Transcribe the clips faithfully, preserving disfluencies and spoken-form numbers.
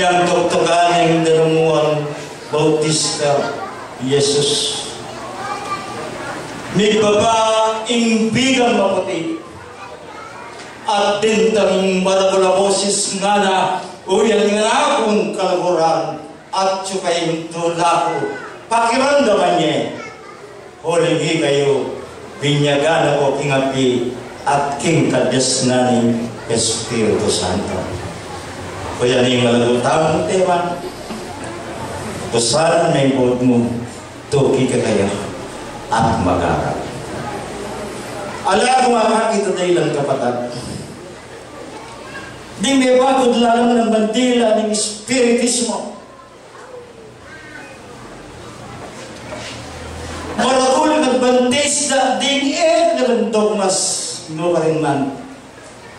Yang tuktukan ing dalung Juan Bautista, Jesus. Migbaba ing bigang maputi, at dintang maragul a boses ngana, "Uyan ing Anak kung kaluguran, at atyu kayung tula ku, pakiramdaman ye." Uling ikayu, binyagan na ku king api at king kadyasnan ning Espiritu Santo. Uyan ing malagu tamung tema, Kusaran me ing bold mu, tuki ke kaya at mag-aral. Ala kung akakit a dahilan, kapatad, ding mebaku lalam ning bandila ning espiritismo. Maragul ing advantage da ding e karing dogmas, no karin man,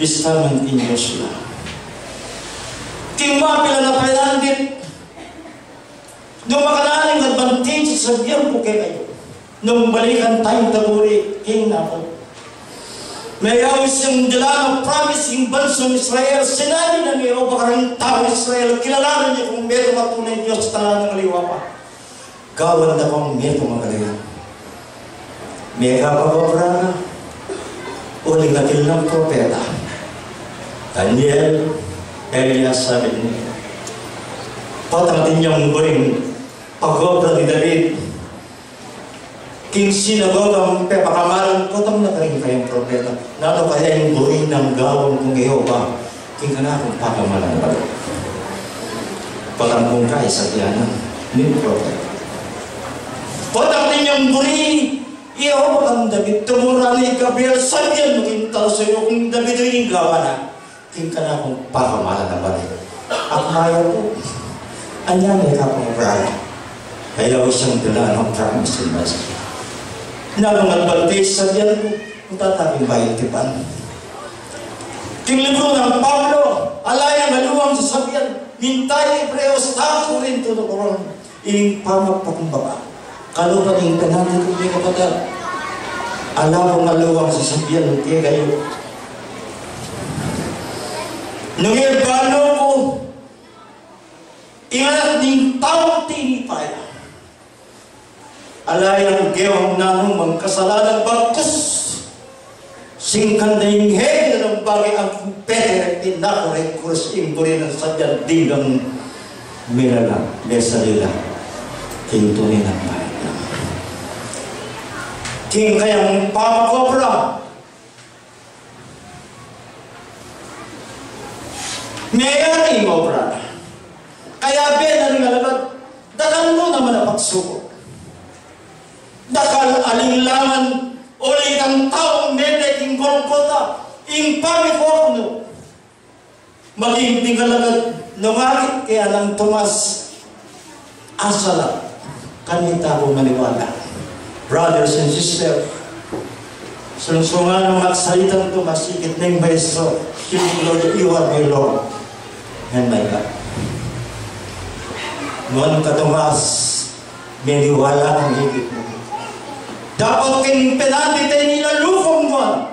bista man king Dios la. King mapilan a penandit, nung makananu ing advantage, sabian ku kekayu. Nung balikan tayung taguri, king naku. Meyaus yang dalan a promise ing bansung Israel, sinabi na ning Jehovah karing taung Israel, kilalanan yu kung metung a tune Dios, talan a aliwa pa. Gawan da kung metung a kaliwa. Mekapag-obra na, uling atin lang propeta. Daniel, Elias, sabi niya. Potang atin yang buring pag-obra ni David. King sinagoga, pepakamalan, potang na karing kayang propeta. Nanu kaya ing buri nang gawan kung Jehovah, king kanakung pakamalan bale? Potang kung kaisabian na ning propeta. Potang atin yang buri, Jehovah kang David, tumurang i Gabriel, sabian mu king tau sayu kung David ing gawan na. King kanakung pakamalan bale? Akmaya ku, anya mekapag-obra na. Kaya usang dala nang promise ning Dios. Nanu nang advantage, sabian ku, kung tataking bayu tipan. King libru nang Pablo, ala yang aliwang sasabian, minta ing Hebreo, sa Korinto, no, Korinto. Ing pamagpakumbaba, kalupa ning penandit, kapatad. Ala kung aliwang sasabian kekayu. Nung e balu ku ing Anak ning Taung tinipay, ala yang gewang nanu mang kasalanan bagkus singkan da ing hegel nang bage, ampong pete reng tinaku reng krus ing buri nang sabian ding dang milala, mesalila king tune nang bayad na. King kayang pamag-obra, meyari ing obra na. Kayabe na ring alagad, dakal mu naman a pagsuku. Dakal aling laman, uli kang taung mete king Golgota, ing pamikok nu. Maging ding alagad, nung akit kaya nang Tomas, asala, kanita ku maniwala. Brothers and sisters, sungsungan mu ing salitang Tomas, ikit ning Maestro, "Lord, you are my Lord and my God." Nuan ka Tomas, maniwala kang ikit mu. Dapot king penandit a ini, lalu kung nuan.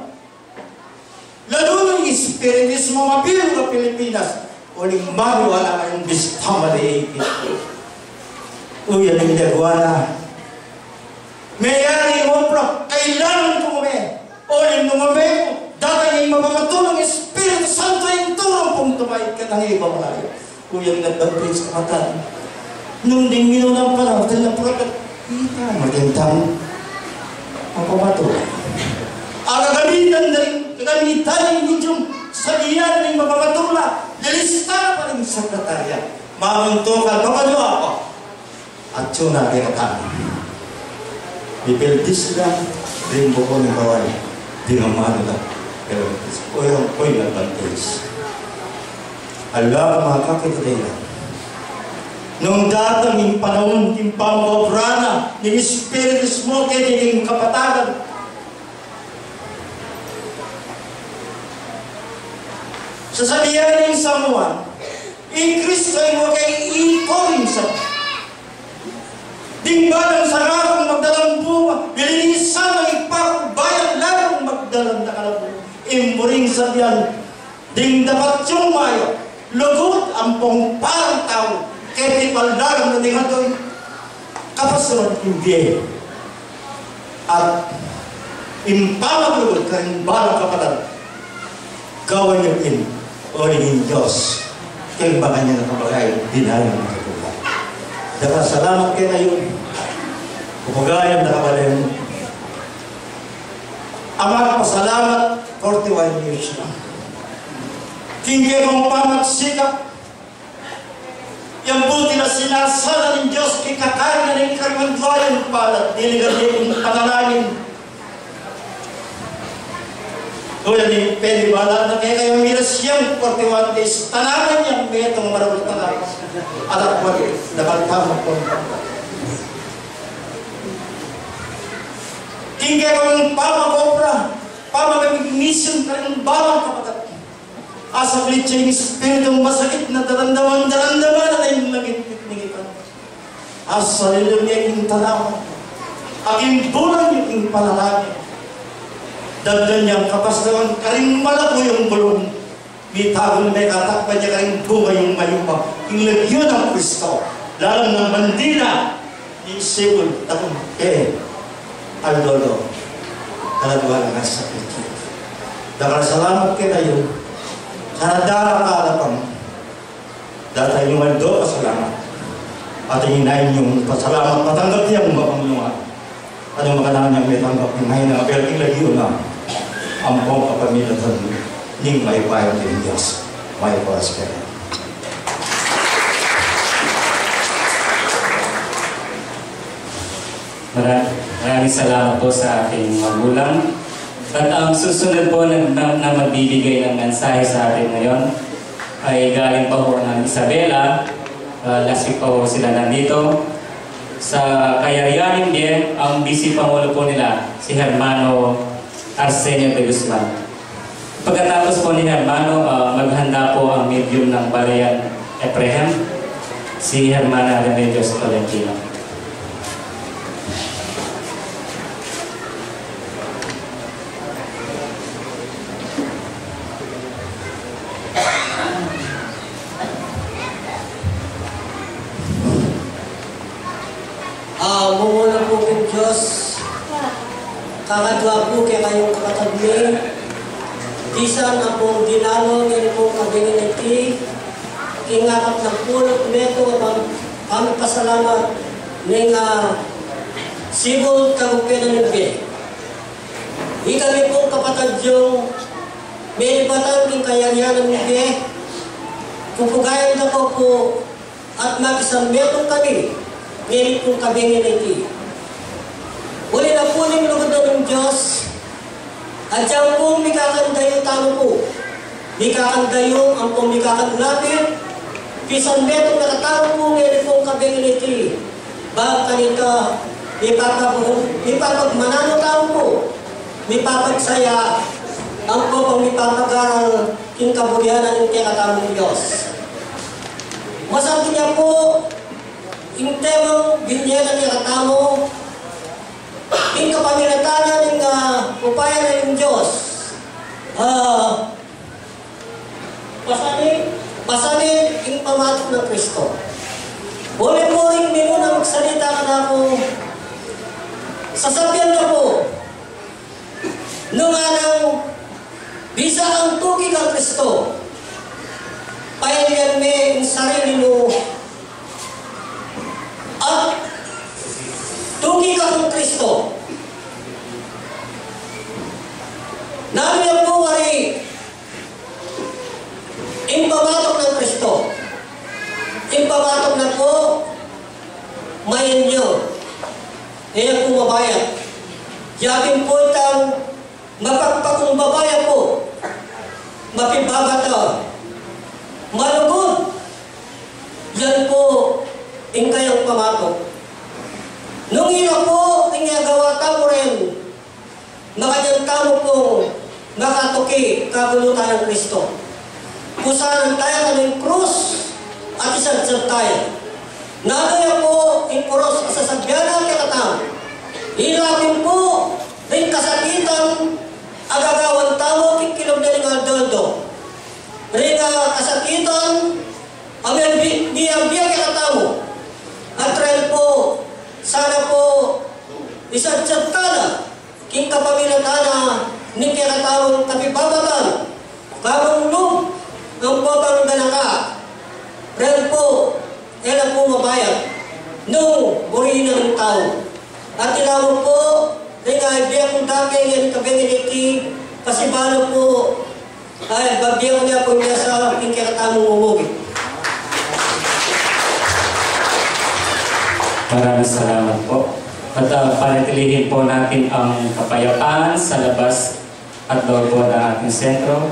Lalu nung espiritismo mabilug a Pilipinas, uling maniwala kang bista maliikit. Uyan ing dagwana. Meyari ing obra, kailangan kung ume. Uling nung ume ku, datang ing mapamatunang Espiritu Santo, ing turung kung tumaik katang iba malayo. Uyan ing advantage, kapatad. Nung ding minunang panahun, ding propeta, ita, magintang mapamatunang. Ang kagamitan da ring, kagamitan ning medium, sabian ning mapamatunang, lilista pa ring sekretarya. Mamuntukan, mapaniwa pa. Atyu na kekatamu. Mipildis la, ring bukun ning bawal, dinamanu la. Pero, o yung, o yung advantage. Ala, mga kakitatilan. Nung datang ing panaun, ing pamag-obra na ning Espiritu Santo keti king kapatagan, sasabian ning San Juan, i Kristo ing wa keng iko ning sa. Ding balang sarakung magdalang bunga, bilinisan na ing pakubayan, lalung magdalang dakal a bunga. Ing buring sabian, ding dapat yung mayo, lugud ampong parang Aldagan na ning aldo, kapasaman ing bie at ing pamaglugud karing balang kapatad. Gawan yu ing uri ning Dios, keng makanyan a kabagay, dinalan na katutukan. Dakal a salamat kekayu. Upugayan da ka pa rin. Amang pasalamat, forty-one years na. King kekong pamagsikap, yang buti na sinasala ning Dios, kikakarin na ning karimang duayan palad, diligan ne ing panalangin. Kuya ni Pedi Bala na kaya kayang miras yang forty-one days, tanaman yang metong marabul tanaman. Anak mo, dapat tama po. King kekong pamag-obra, pamag-mission, karing balang kapatad. Asaklit ya ing espiritung masakit na daramdaman, daramdaman na ing langit, ning ikan. Asalilun ya ing tanaman, aking bulan ya ing panalangin. Dagdan yang kapasaman, karing malaku yang bulung. Mitagul me katakpan ya karing bunga yang mayupang, ing lagyu nang Kristo. Lalam nang bandila ning sibul, tagumpay. Aldo-aldo, kaladua na ngan sakit. Dakal a salamat kekayu. Kaladua na kalapang. Datang yung aldo, pasalamat. At ing inain yung pasalamat, matanggap yang mapangluan. At ing makananu yang metanggap ning maina, apel king lagyu na, ampong kapamilatan ning mayupaya ning Dios. Mayupaya sa kanya. Mara-, maraming salamat po sa ating magulang. At ang susunod po na, na, na magbibigay ng mensahe sa atin ngayon ay galing pa po ng Isabela, ah, last week pa po sila nandito. Sa Kayarian ning Bie, ang Vice Pangulo po nila, si Hermano Arsenio de Guzman. Pagkatapos po ni Hermano, ah, maghanda po ang medium ng Balayan Ephraim, si Hermana Remedios Tolentino. Ah, mumuna pu king Dios, kakadwa pu kekayung kapatad mi, pisan ampong dinalo ngeni pung kabingi niti, king apat na pulu't metung a pam-, pamipasalamat ning, ah, sibul kagupitan ning bie. Ikami pung kapatad yung melibatan king kayarian ning bie, pupugayan da ko pu at makisambetung kami ngeni pung kabingi niti. Uli na pu ning lugud na ning Dios, agyang pung mikakandayu tamu pu, mikakandayu ampong mikakanlapit, pisan metung na katamu pu ngeni pung kabingi niti. Bang kanita, mipapag-, mipapagmananu tamu pu, mipapagsaya, ampong mipapag-aral king kaburian ning kekatamung Dios. Masanting ya pu ing temang binye na kekatamu, ing kapamilatan ning, ah, upaya na ning Dios. Ah, pasanin, pasanin ing pamatuk nang Kristo. Uli pu ring mimunang salita kanaku, sasabian na pu, nung alang bisa kang tuki kang Kristo, pailian me ing sarili mu at tuki ka kang Kristo. Nanu ya pu wari ing pamatuk nang Kristo? Ing pamatuk na pu, mayanyu. E ya pu mabayat. Ya pin pu itang mapagpakumbaba ya pu, mapibabata, malugud. Yan pu ing kayang pamatuk. Nung ila pu ing agawa tamu rin, makanyan tamu pung makatuki kabulutan nang Kristo. Pusanan taya kaning krus at isadsad taya. Nanu ya pu ing krus a sasabian na kekatamu? Ila pin pu ring kasakitan a gagawan tamu king kilub na ning aldo-aldo. Ring, ah, kasakitan a mibi-, miabie kekatamu. Isatsat tana king kapamilatan na ning kekatamung kapibabatan, karung lub, ampo pangganaka, ren po, e la po mabayat nung buri na ning tau. At ila mu po, ring biakang dake ngan kabengeng iti, kasi bala po, ay, babie ku na po niya sa king kekatamung uwagi. Maraming salamat po. At, ah, panatilihin po natin ang kapayapaan sa labas at loob po ng ating sentro.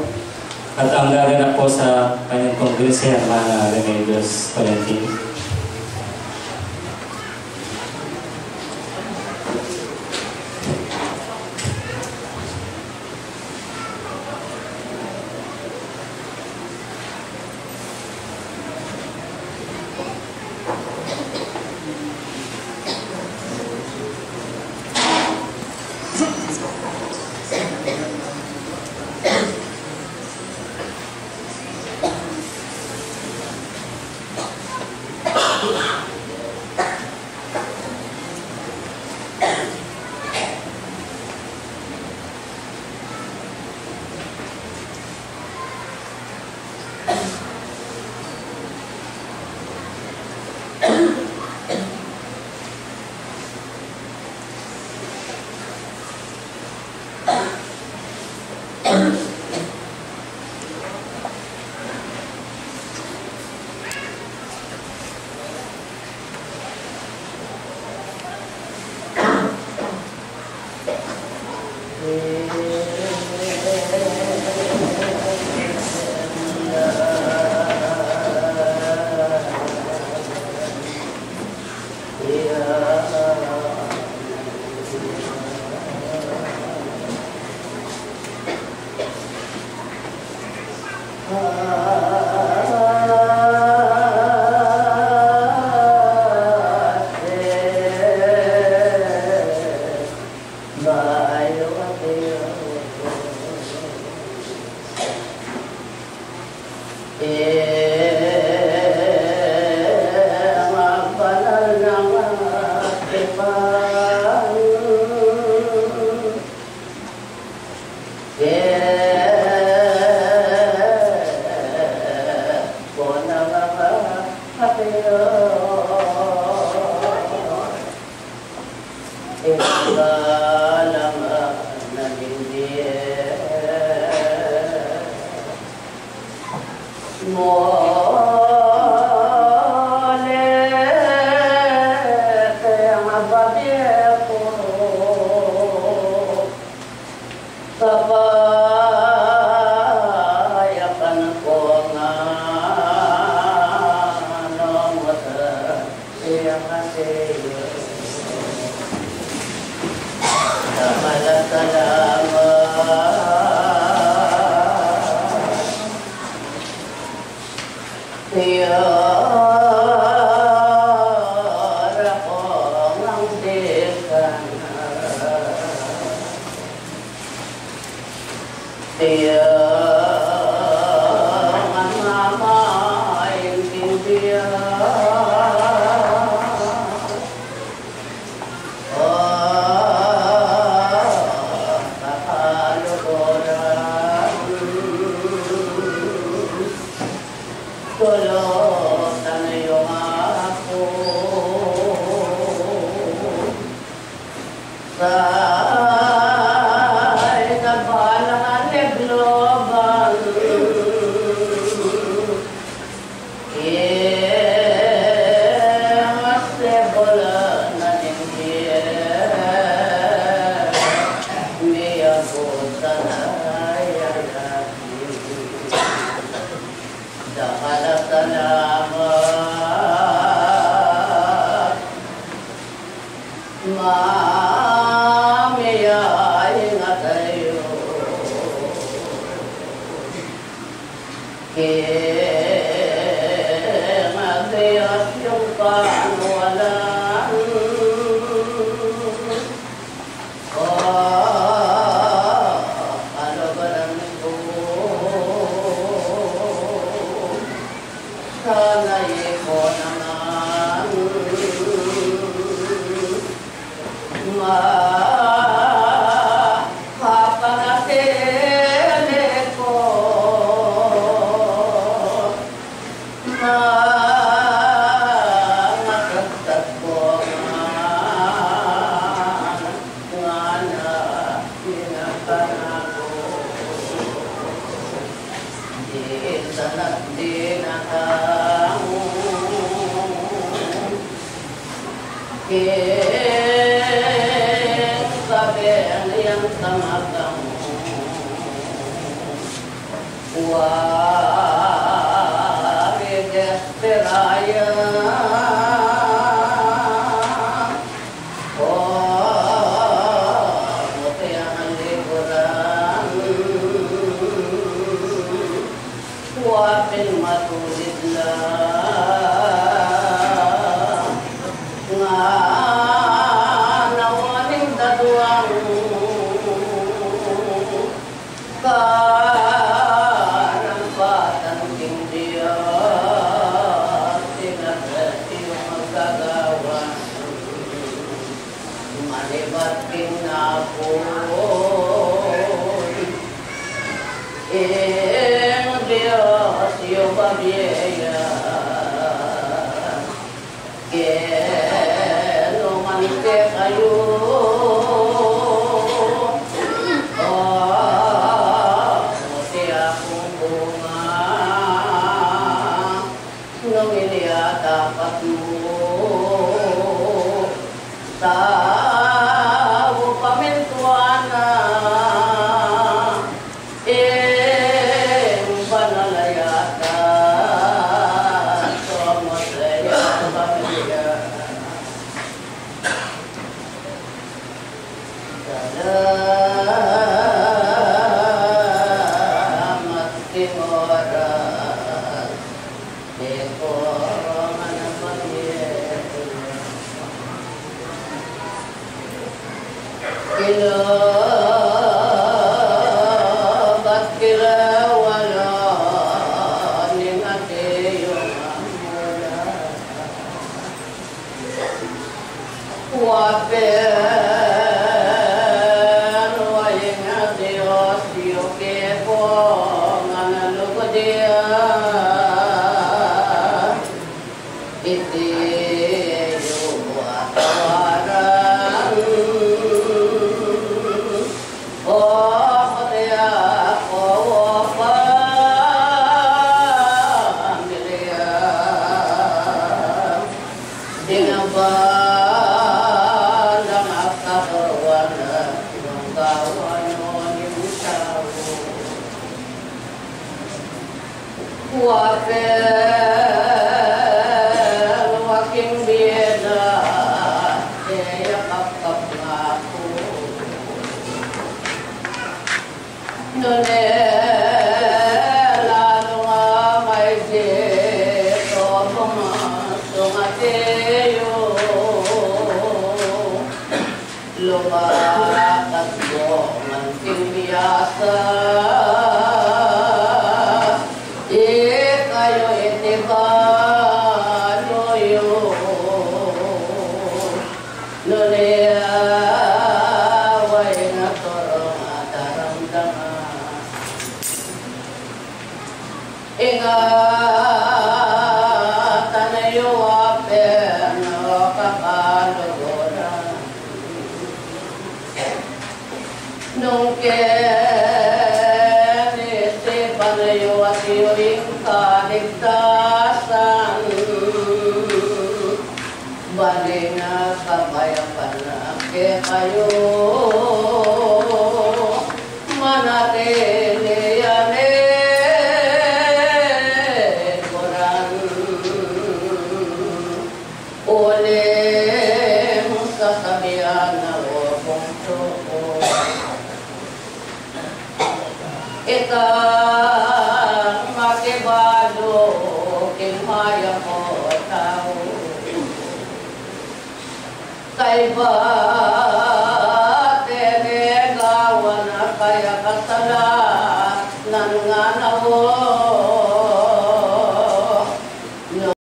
At ang gaganap po sa kanyang pagdulce, Hermana Remedios Tolentino. Kapayapan ko nga no mata iya kasi. Dakal a salamat. Iya, rakong ang dekan. Iya, ang mamaintindihan. Dakal a salamat. Mamiyaing atayu. King Dios yung panuwalan. O, kaluguran ku. Sana ikaw naman. Nakatatpo nga, ngana, pinapanago. Di sanat di na tamu. King kabeng yang tamagamu. Wa mi desperaya. O, muti ang likuran. Wa pin matulid la. Nga nawaning daduang kanampatan king Dios, tinagad yung magagawa. Manibat king napun ing Dios yung babie ya. Kenu man kekayu, o, muti akung bunga, nung ini ya dapat mu, tau pamintuan na. Ing banal a yata, somos ya pamilya. Salamat king oras. Wa pin, wa ing Dios, yu ke ko ngan a lugud ya. Iti yu atawaran, o kutya ko, o pamilya. Ding abandang a katorwan na nung gawan no ning tau. Wa pin, wa king bida, e ya kapkap ngaku. Nune lalu nga maisi to bumasu nga tiyu, lumakas ko man king biasa, ikayu iti balu yu. Nune ya wa ing turung a daramdaman. Ingatan yu wa pin o kakaluguran. Nung keni isipan yu at yu ing kaligtasan, ban ing kapayapan na kekayu manatili ya likuran. Uling sasabian na o kung tuku, ikang makibalu king mayap a tau. Kaybat